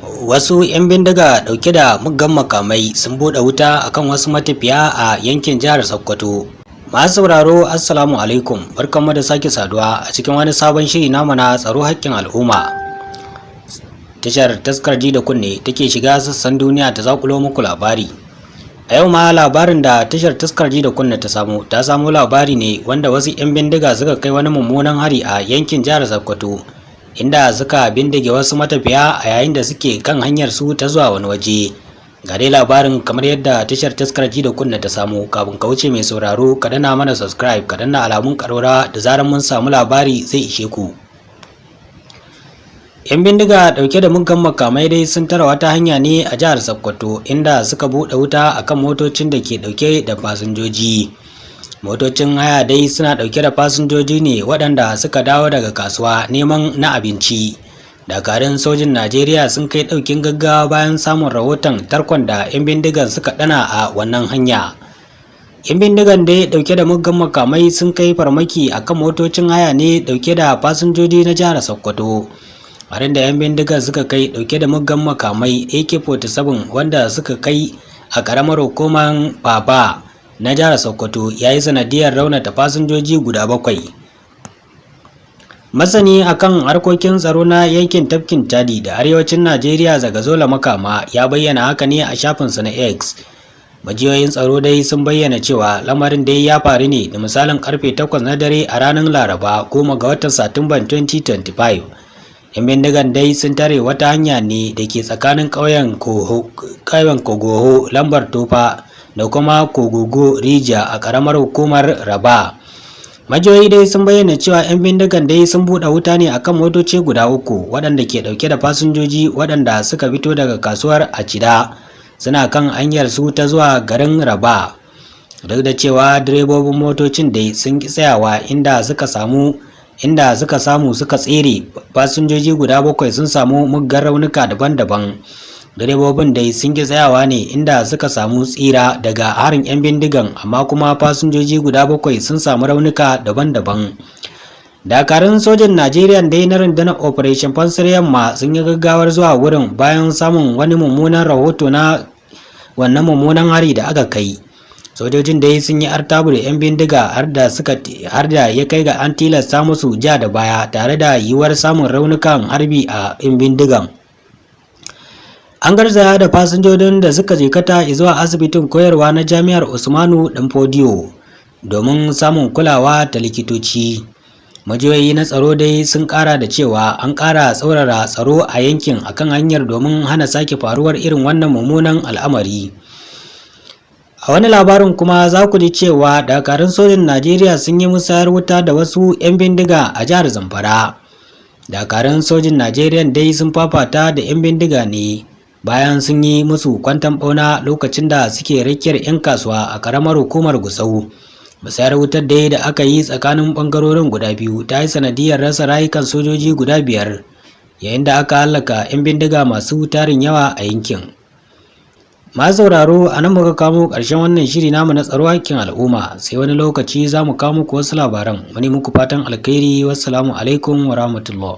Wasu 'yan bindiga ɗauke da muggan makamai sun buɗe wuta akan wasu matafiya a yankin jihar Sokoto. Masu sauraro, Assalamu alaikum, barkanmu da sake saduwa a cikin wani sabon shiri namu na Tsaro Haƙƙin Al'umma. Tashar Taskar Ji da Kunne take shiga sassan duniya ta zakulo muku labari. A yau ma labarin da tashar Taskar Ji da Kunne ta samu labari ne wanda wasu 'yan bindiga suka kai wani mummunan hari a yankin jihar Sokoto, inda suka bindige wasu matafiya a yayin da suke kan hanyar su ta zuwa wani waje. Ga dai labarin kamar yadda tashar Taskar Ji da Kunne ta samu. Kafin ka wuce, mai sauraro, ka danna mana subscribe, ka danna alamun karora, da zarar mun samu labari zai ishe ku. 'Yan bindiga dauke da muggan makamai dai sun tara wata hanya ne a jihar Sokoto, inda suka buɗe wuta akan motocin da ke dauke da fasinjoji. Motocin haya dai suna ɗauke da fasinjoji ne waɗanda suka dawo daga kasuwa neman na abinci. Dakarun sojin Najeriya sun kai ɗaukin gaggawa bayan samun rahoton tarkon da 'yan bindigan suka ɗana a wannan hanya. 'Yan bindigan dai ɗauke da muggan makamai sun kai farmaki akan motocin haya ne ɗauke da fasinjoji na jihar Sokoto. Harin da 'yan bindigan suka kai ɗauke da muggan makamai AK-47 wanda suka kai a ƙaramar hukumar Baba na jihar Sokoto ya yi sanadiyar raunata fasinjoji guda bakwai. Masani akan harkokin tsaro na yankin tafkin Chadi da arewacin Najeriya, Zagazola Makama, ya bayyana haka ne a shafinsa na X. Majiyoyin tsaro dai sun bayyana cewa lamarin dai ya faru ne da misalin karfe 8 na dare a ranar Laraba, 10 ga watan Satumban 2025. 'Yan bindigan dai sun tare wata hanya ne da ke tsakanin ƙauyen Kogoho Lambar Tofa da kuma Kogogo Rijiya a ƙaramar hukumar Raba. Majiyoyi dai sun bayyana cewa 'yan bindigan dai sun buɗe wuta ne akan motoci guda uku waɗanda ke ɗauke da fasinjoji waɗanda suka fito daga kasuwar Acida suna kan hanyar su ta zuwa garin Raba. Duk da cewa direbobin motocin dai sun ƙi tsayawa, inda suka samu suka tsere, fasinjoji guda bakwai sun samu muggan raunuka daban-daban. Direbobin dai sun ki tsayawa ne inda suka samu tsira daga harin 'yan bindigan, amma kuma fasinjoji guda bakwai sun samu raunuka daban-daban. Dakarun sojin Najeriya dai na rundunar Operation Fansar Yamma sun yi gaggawar zuwa wurin bayan samun wani mummunan rahoto na wannan mummunan hari da aka kai. Sojojin dai sun yi artabu da 'yan bindiga har da ya kai ga an tilasta musu ja da baya tare da yiwuwar samun raunukan harbi a 'yan bindigan. An garzaya da fasinjojin da suka jikata zuwa asibitin koyarwa na Jami'ar Usmanu Danfodiyo domin samun kulawa ta likitoci. Majiyoyi na tsaro dai sun kara da cewa an kara tsaurara tsaro a yankin akan hanyar domin hana sake faruwar irin wannan mummunan al'amari. A wani labarin kuma za ku ji cewa dakarun sojin Najeriya sun yi musayar wuta da wasu 'yan bindiga a jihar Zamfara. Dakarun sojin Najeriya dai sun fafata da 'yan bindiga ne bayan sun yi musu kwantan bauna lokacin da suke rakiyar 'yan kasuwa a karamar hukumar Gusau. Musayar wutar dai da aka yi tsakanin bangarorin guda biyu ta yi sanadiyar rasa rayukan sojoji guda biyar, yayin da aka hallaka 'yan bindiga masu tarin yawa a yankin. Masu sauraro, a nan muka kamo ƙarshen wannan shiri namu na Tsaro Hakkin Al'umma. Sai wani lokaci za mu kawo muku wasu labaran. Muna muku fatan alkhairi. Wassalamu alaikum wa rahmatullah.